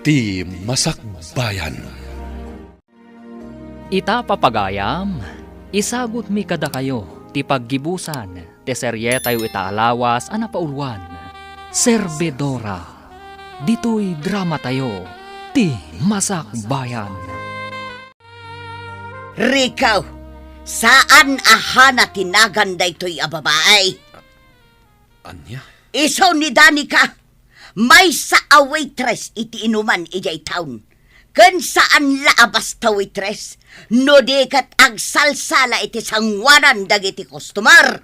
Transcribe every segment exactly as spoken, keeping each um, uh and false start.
Ti Masakbayan. Ita, papagayam, isagutmi kadakayo ti paggibusan ti serietayo ita a lawas a napauluan, Servidora. Ditoy dramatayo, Ti Masakbayan. Rico, saan a Hana ti nagan daytoy a babai. Ania? Isu ni Danica, maysa a waitress iti inuman idiay town. Ken saan la a basta waitress, no di ket agsalsala iti sangoanan dagiti customer.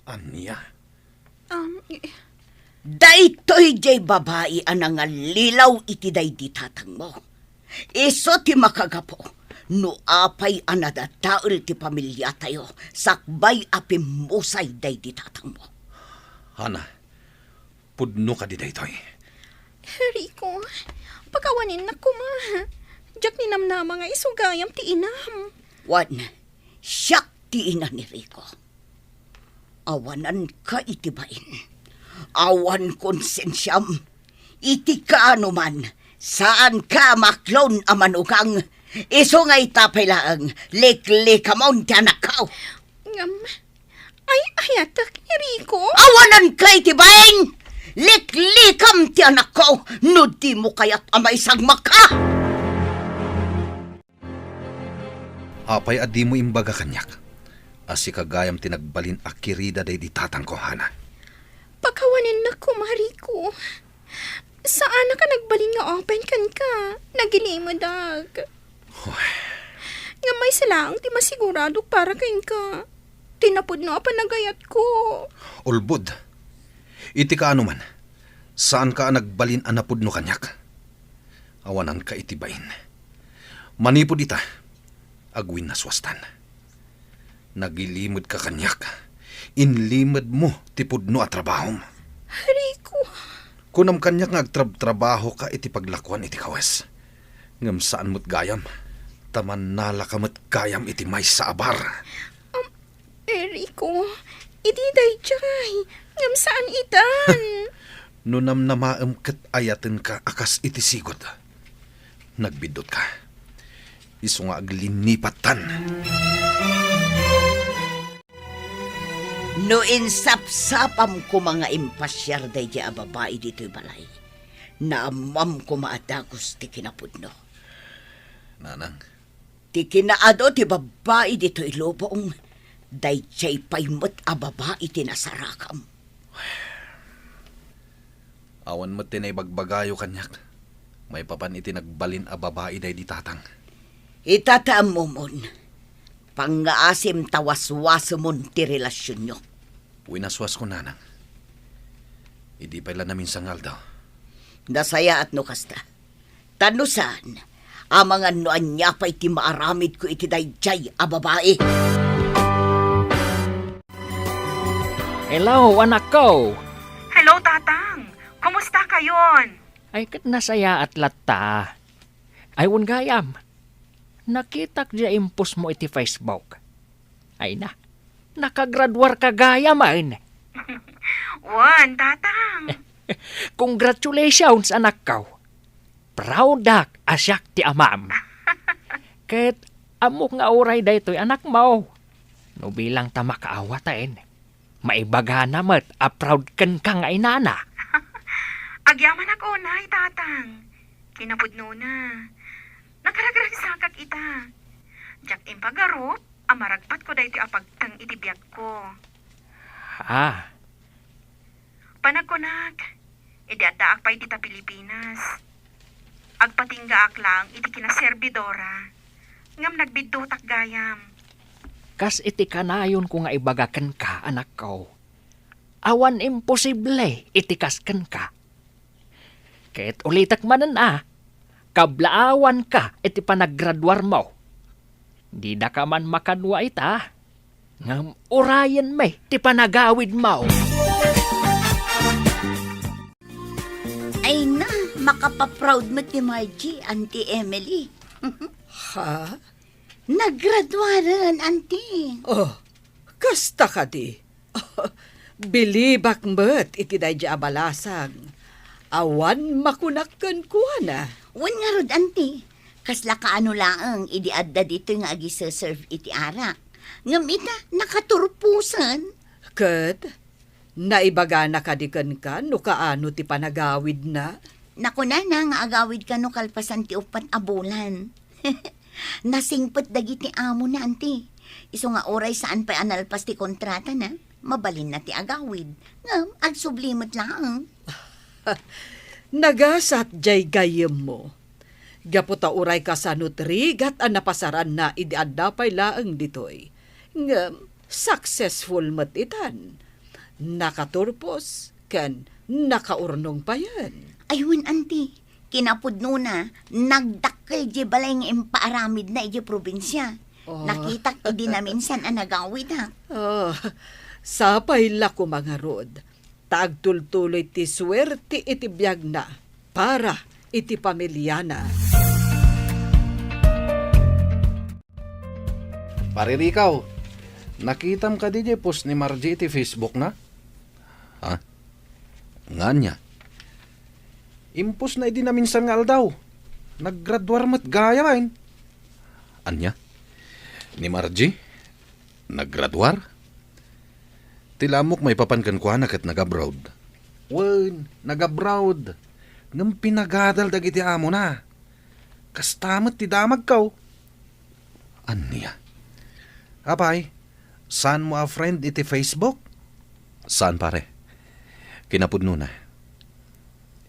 Ania? Um, i- Daytoy diay babai a nangallilaw iti daydi tatangmo. Isu ti makagapu no apay a nadadael ti pamiliatayo sakbay a pimmusay daydi tatangmo. Hana, pudno kadi daytoy? Rico, pakawanennak koma. Diak ninamnama nga isu gayam ti inam. Wen, siak ti ina ni Rico. Awananka iti bain. Awan konsensiam. Iti kaano man, saanka a maklon a manugang. Isu nga ita pay laeng, liklikamon ti anakko. Ngem, ay-ayatek ni Rico. Awananka iti bain! Liklikam ti anakko no dimo kayat a maisagmakka! Apay a dimo imbaga kaniak a sika gayam ti nagbalin a kirida daydi tatangko, Hana? Pakawanennak koma, Rico. Saanak a nagbalin nga open kenka. Nagilimedak. Hoy. Ngem maysa laeng ti masiguradok para kenka. Ti napudno a panagayatko. Ulbod. Iti kaano man, saanka a nagbalin a napudno kaniak. Awananka iti bain. Manipud ita, agwinnaswastan. Nagilimedka kaniak. Inlimedmo ti pudno a trabahom. Rico. Kunam kaniak nga agtrabtrabahoka iti paglakuan iti kawes. Ngem saan met gayam, ta mannalaka met gayam iti maysa a bar. Um, Rico, idi daydiay, ngem saan itan. No namnamaem ket ayatenka a kas iti sigud, nagbiddutka. Isu nga aglinnipattan. No insapsapam koma nga impasiar daydiay a babai ditoy balay, naammam koma a dagus ti kinapudno. Nanang. Ti kinaadu ti babbai ditoy lubong, daydiay pay met a babai ti nasarakam. Awan met ti naibagbagayo kaniak maipapan iti nagbalin a babai daydi tatang. Ita ti ammomon, pangngaasim ta waswasemon ti relasionyo. Winaswasko, nanang. Idi pay la naminsan nga aldaw. Nasayaat no kasta. Ta no saan, amangan no ania pay ti maaramidko iti daydiay a babai. Hello, anakko! Hello, Tatang! Kumusta kayon? Ay, ket nasayaat latta. Ay, wen gayam, nakitak diay impostmo iti Facebook. Ay na, nakagraduarka gayam, ay. Wen, Tatang. Congratulations, anakko. Proudak a siak ti amam. Ket ammok nga uray daytoy anakmo, no bilang ta makaawatan, maibagana met a proud kenka nga inana. Agyamanak unay, Tatang. Kinapudnona, nakaragragsakak ita. Diak impagarup a maragpatko daytoy a pagteng iti biagko. Ah. Panagkunak, idi addaak pay dita Pilipinas, agpatinggaak laeng iti kinaservidora, ngem nagbiddutak gayam. Kas iti kanayonko nga ibaga kenka, anakko, awan imposible iti kas kenka. Ket ulitek manen a, kablaawanka iti panagraduarmo. Didaka man makadua ita, ngem urayenmi ti panagawidmo. Ay na, makapaproud met ti Margie, Auntie Emily. Ha? Naggraduaren, Auntie. Oh, kasta kadi? Bilibak met iti daydi a balasang. Awan makunak kenkuana. Wen ngarud, anti, kasla kaano laeng idi adda ditoy nga agiseserve iti arak. Ngem ita, nakaturposen. Ket, naibagana kadi kenka no kaano ti panagawidna? Nakunana nga agawid kano kalpasan ti uppat a bulan. Nasingpet dagiti amona, anti. Isu nga uray saan pay a nalpas ti kontratana, mabalinna ti agawid. Ngem, agsubli met laeng. Nagasat jay gayyemmo. Gapu ta uray kasano ti rigat a napasaranna idi adda pay laeng ditoy. Ngem, successful met itan. Nakaturpos ken nakaurnong payen. Ay, wen, anti. Kinapudnona, nagdakkel jay balay nga impaaramidna idiay probinsia. Oh. Nakitak idi naminsan a nagawid, ha. Oh, sapay la koma ngarud. Ta agtultuloy ti suerte iti biagna para iti pamiliana. Pare Rico, nakitam kadi jay post ni Margie iti Facebook na? Ha? Nga ania? Impostna idi naminsan nga aldaw. Naggraduar met gayamen. Ania? Ni Margie? Naggraduar? Ti lamok maipapan kenkuana ket nag-abroad. Wen, nag-abroad. Ngem pinagadal dagiti amona. Kasta met ti damagko. Ania? Apay, saanmo a friend iti Facebook? Saan, pare. Kinapudnona,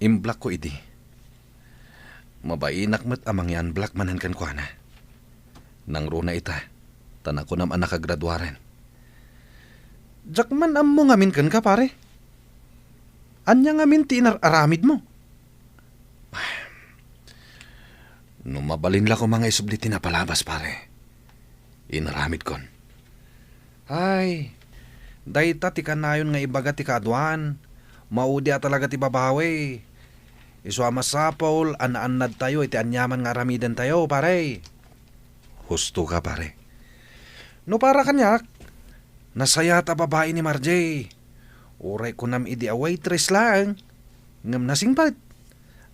imblockko idi. Mabainak met a mangi-unblock manen kenkuana. Nangruna ita, ta nakunam a nakagraduaren. Diak man ammo ngamin kenka, pare. Ania ngamin ti inar-aramidmo? No mabalin la koma nga isubli ti napalabas, pare. Inaramidkon. Ay, dayta ti kanayon nga ibaga ti kaaduan. Maudi a talaga ti babawi. Isu a masapul a naannadtayo iti aniaman nga aramidentayo, pare. Husto ka, pare. No para kaniak, nasayaat a babai ni Marjay. Uray kunam idi a waitress laeng, ngem nasingpet.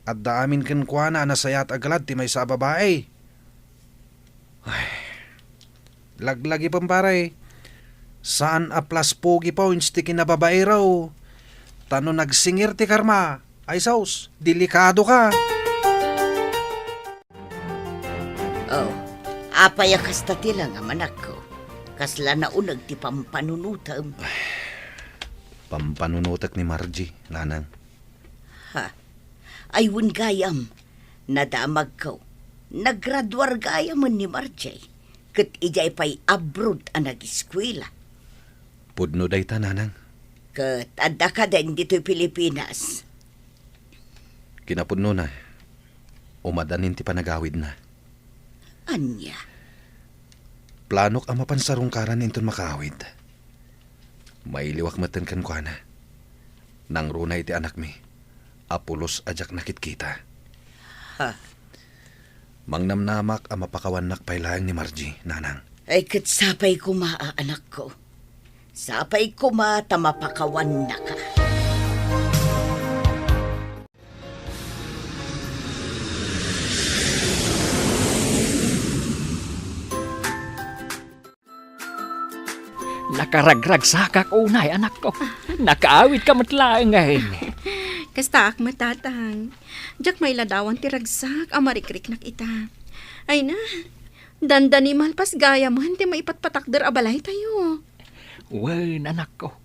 Adda amin kenkuana a nasayaat a galad ti maysa a babai. Ay, laglagipem, pare. Saan a plus pogi points ti kinababairo. Ta no nagsingir ti karma, ay sus, delikado ka. Oh, apay a kasta ti langam, anakko? Kasla nauneg ti pampanunotem? Pampanunotek ni Margie, nanang. Ha? Ay, wen gayam, nadamagko. Naggraduar gayamen ni Marjay, ket idiay pay abroad a nagiskuela. Pudno dayta, nanang. Ket adda kaden ditoy Pilipinas? Kinapudnona, umadanin ti panagawidna. Ania? Planok a mapan sarungkaran inton makaawid. Mailiwak metten kenkuana. Nangruna iti anakmi a pulos a diak nakitkita. Ha? Mangnamnamak a mapakawannak pay laeng ni Margie, nanang. Ay, ket sapay koma a, anakko. Sapay koma ta mapakawannaka. Nakaragragsakak unay, anakko. Nakaawidka met laeng, eh. Kastaak met, Tatang. Diak mailadawan ti ragsak a marikriknak ita. Ay na, dandani malpas gayamen ti maipatpatakder a balaytayo. Wen, anakko.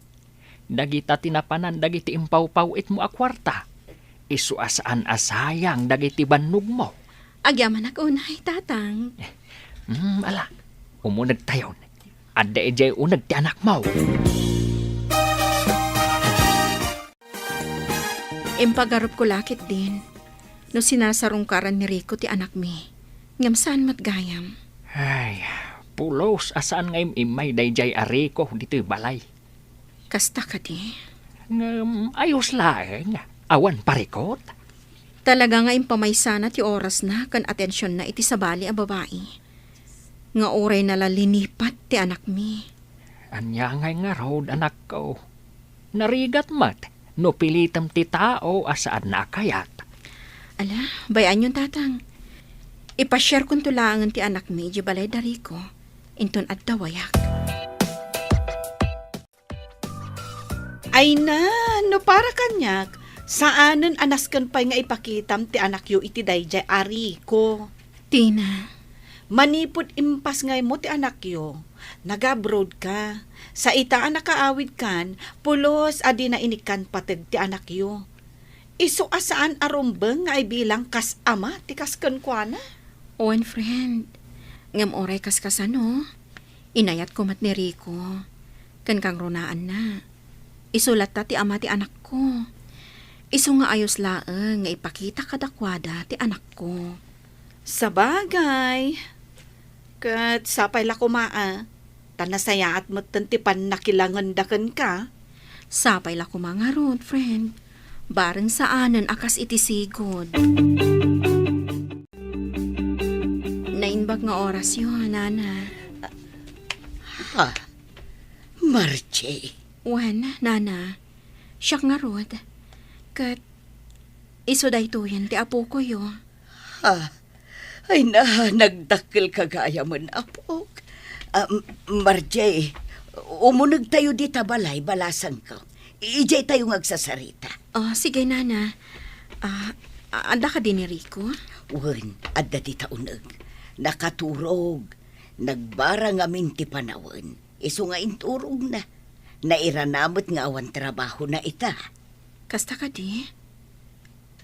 Dagita ti napanan dagiti impawpaw-itmo a kuarta. Isu a saan a sayang dagiti bannogmo. Agyamanak unay, Tatang. Hmm, ala, umunegtayon. Adda idiay uneg ti anakmo. Impagarupko la ketdin no sinasarungkaran ni Rico ti anakmi, ngem saan met gayam. Ay, pulos a saan nga im-immay daydiay a Rico ditoy balay. Kasta kadi? Ngem ayos laeng, awan parikot. Talaga nga impamaysana ti orasna ken atensionna iti sabali a babai. Nga uray nala linipat ti anakmi. Ania ngay ngarud, anakko? Narigat met. no pilitem ti tao a saanna a kayat. Ala, bay-anyon, Tatang. Ipasiarkonto laengen ti anakmi idiay balay da Rico, inton adda wayak. Ay na, no para kaniak, saanen a nasken pay nga ipakitam ti anakyo iti daydiay a Rico. Tina. Manipud impasngaymo ti anakyo, nag-abroad ka. Sa ita a nakaawidkan, pulos a dina inikkan pateg ti anakyo. Isu a saan a rumbeng nga ibilang kas ama ti kas kenkuana. Wen, friend. Ngem uray kaskasano, inayatko met ni Rico, ken kangrunaanna. Isu latta ti ama ti anakko. Isu nga ayos laeng nga ipakita kadakuada ti anakko. Sabagay. Ket sapay la koma a, ta nasayaat metten ti pannakilangenda kenka. Sapay la koma ngarud, friend. Bareng saanen a kas iti sigud. Naimbag nga orasyo, Nana. Ha? Margie? Wen, Nana. Siak ngarud. Ket isu daytoyen ti apokoyo. Ha? Ay na, nagdakkelka gayamen, apok. Ah, M-, Margie, umunegtayo dita balay, balasangko. Idiaytayo nga agsasarita. Oh, sige, Nana. Ah, a-, adda kadi ni Rico? Wen, adda dita uneg. Nakaturog. Nagbara ngamin ti panawen. Isu nga inturogna. Nairana met nga awan trabahona ita. Kasta kadi?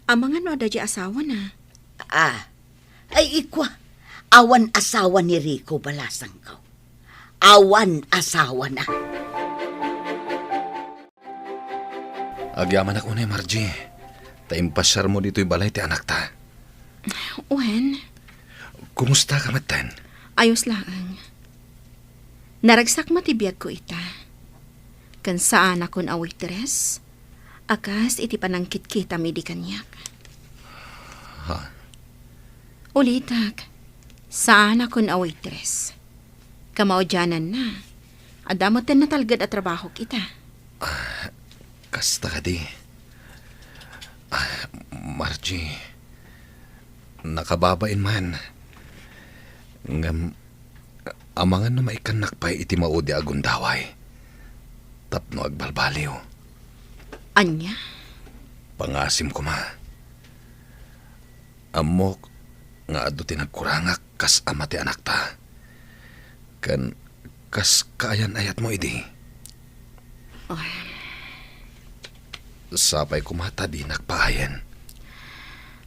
Amangan no adda diay asawana? Ah, ay ikua, awan asawa ni Rico, balasangko. Awan asawana. Agyamanak unay, Margie, ta impasiarmo ditoy balay ti anakta. Wen? Kumustaka metten? Ayos laeng. Naragsak met ti biagko ita. Ken saanakon a waitress, a kas iti panangkitkitam idi kaniak. Ha? Ulitek, saanakon a waitress. Kamaudiananna, adda metten natalged a trabahok ita. Ah, kasta kadi. Ah, Margie, nakababain man. Ngem, amangan no maikannak pay iti maudi a gundaway tapno agbalbaliw. Ania? Pangasim koma. Ammok nga adu ti nagkurangak kas ama ti anakta. Ken kas kaayan-ayatmo idi. Oh. Sapay koma ta dinak paayen.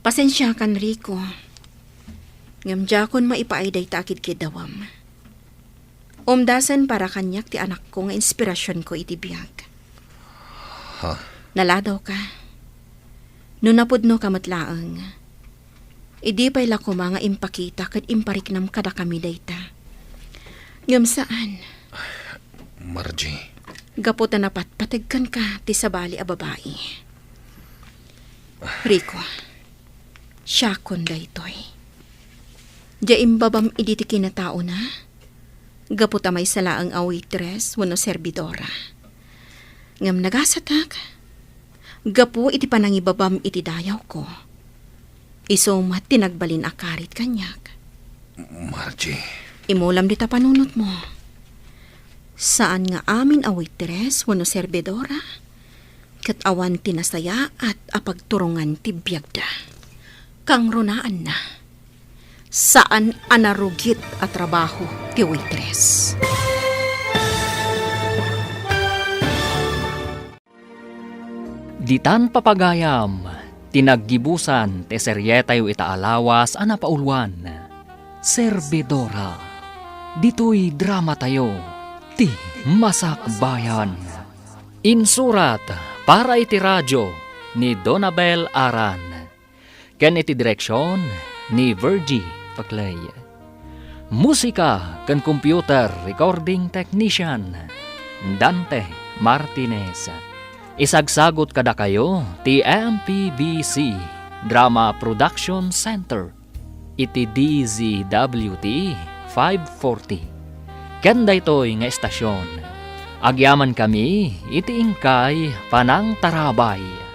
Pasensiakan, Rico. Ngem diakon maipaay dayta a kidkiddawem. Umdasen para kaniak ti anakko nga inspirasionko iti biag. Ha? Naladawka. No napudnoka met laeng, idi pay la koma nga impakita ket impariknam kadakami dayta. Ngem saan. Margie. Gapu ta napatpateg kenka ti sabali a babai. Rico, siakon daytoy. Dia imbabam idi ti kinataona, gapu ta maysa laeng a waitress wenno serbidora. Ngem nagasatak, gapu iti panangibabam iti dayawko, isu met ti nagbalin a karit kaniak. Margie. Imulam dita panunotmo. Saan nga amin a waitress wenno serbidora ket awan ti nasayaat a pagturongan ti biagda. Kangrunaanna, saan a narugit a trabaho ti waitress. Ditan papagayam, ti naggibusan ti serietayo ita a lawas a napauluan, Servidora. Ditoy dramatayo, ti Masakbayan. Insurat para iti radio ni Donabel Aran, ken iti direksion ni Virgie Paclay. Musika ken computer recording technician, Dante Martinez. Isagsagut kadakayo ti M P B C Drama Production Center iti D Z W T five forty. Ken daytoy nga estasion, Agyamankami iti inkay panangtarabay.